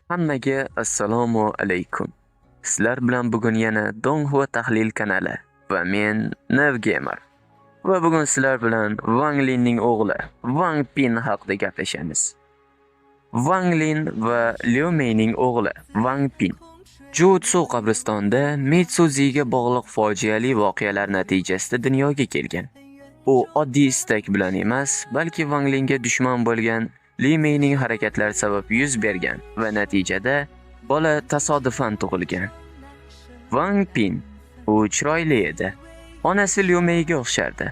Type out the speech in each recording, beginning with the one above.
Hammaga assalomu alaykum. Sizlar bilan bugun yana Donghua tahlil kanali va men Navgamer. Va bugun sizlar bilan Wang Linning o'g'li Wang Pin haqida gaplashamiz. Wang Lin va Liu Meining o'g'li Wang Pin Jutsu qabristonida Mitsuziga bog'liq fojiali voqealar natijasida dunyoga kelgan. U oddiy istak bilan emas, balki Wang Linga dushman bo'lgan Li Meining harakatlari sabab yuz bergan va natijada bola tasodifan tug'ilgan. Wang Pin u chiroyli edi. Onasi Liu Meiga o'xshardi.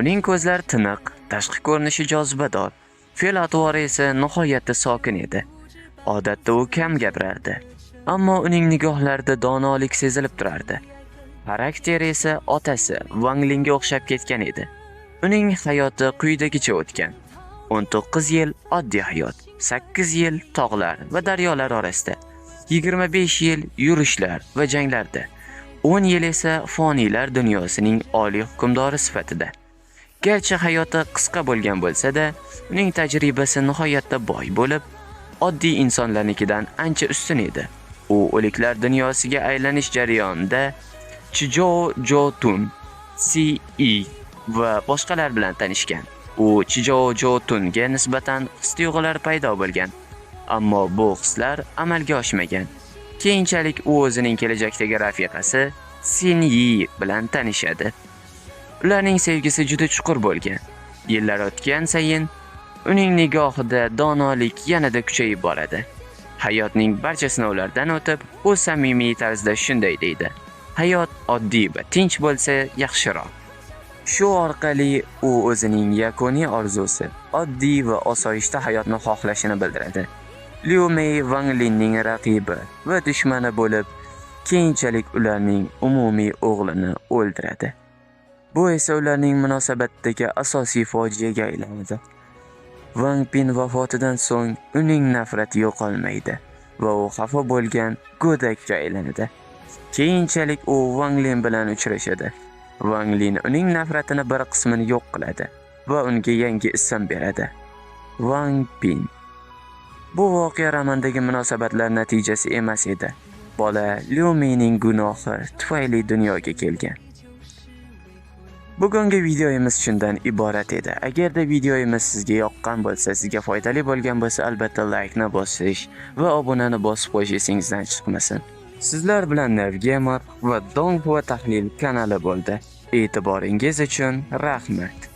Uning ko'zlari tiniq, tashqi ko'rinishi jozibador, fe'l-atvori esa nihoyatda sokin edi. Odatda u kam gapirardi, ammo uning nigohlarida donolik sezilib turardi. Xarakteri esa otasi Wang Linga o'xshab ketgan edi. Uning hayoti quyidagicha o'tgan. 19 yil oddiy hayot, 8 yil tog'lar va daryolar orasida, 25 yil yurishlar va janglarda, 10 yil esa foniylar dunyosining oliy hukmdori sifatida. Garchi hayoti qisqa bo'lgan bo'lsa-da, uning tajribasi nihoyatda boy bo'lib, oddiy insonlarnikidan ancha ustun edi. U o'liklar dunyosiga aylanish jarayonida Chijou Jotun, Si I va boshqalar bilan tanishgan. U Chijou Jotunga nisbatan his-tuyg'ular paydo bo'lgan, ammo bu hislar amalga oshmagan. Keyinchalik u o'zining kelajakdagi rafiqasi Sin Yi bilan tanishadi. Ularning sevgisi juda chuqur bo'lgan. Yillar o'tgan sayin uning nigohida donolik yanada kuchayib boradi. Hayotning barcha sinovlaridan o'tib, u samimiy tarzda shunday deydi: "Hayot oddiy va tinch bo'lsa yaxshiroq." Shu orqali u o'zining yakuniy orzusi oddiy va osoyishta hayotni xohlashini bildiradi. Liu Mei Wang Linning raqibi va dushmani bo'lib, keyinchalik ularning umumiy o'g'lini o'ldiradi. Bu esa ularning munosabatidagi asosiy fojiaga aylanadi. Wang Pin vafotidan so'ng uning nafrati yo'qolmaydi va u xafa bo'lgan go'dakka aylanadi. Keyinchalik u Wang Lin bilan uchrashadi. Wang Lin uning nafratini bir qismini yo'q qiladi va unga yangi ism beradi. Wang Pin. Bu voqea romandagi munosabatlar natijasi emas edi. Bola Liu Meining gunohi tufayli dunyoga kelgan. Bugungi videomiz shundan iborat edi. Agarda videomiz sizga yoqqan bo'lsa, sizga foydali bo'lgan bo'lsa, albatta like-ni bosish va obunani bosib qo'yish esingizdan chiqmasin. Sizlar bilan Navgamer va Donghua tahlil kanali bo'ldi. E'tiboringiz uchun rahmat.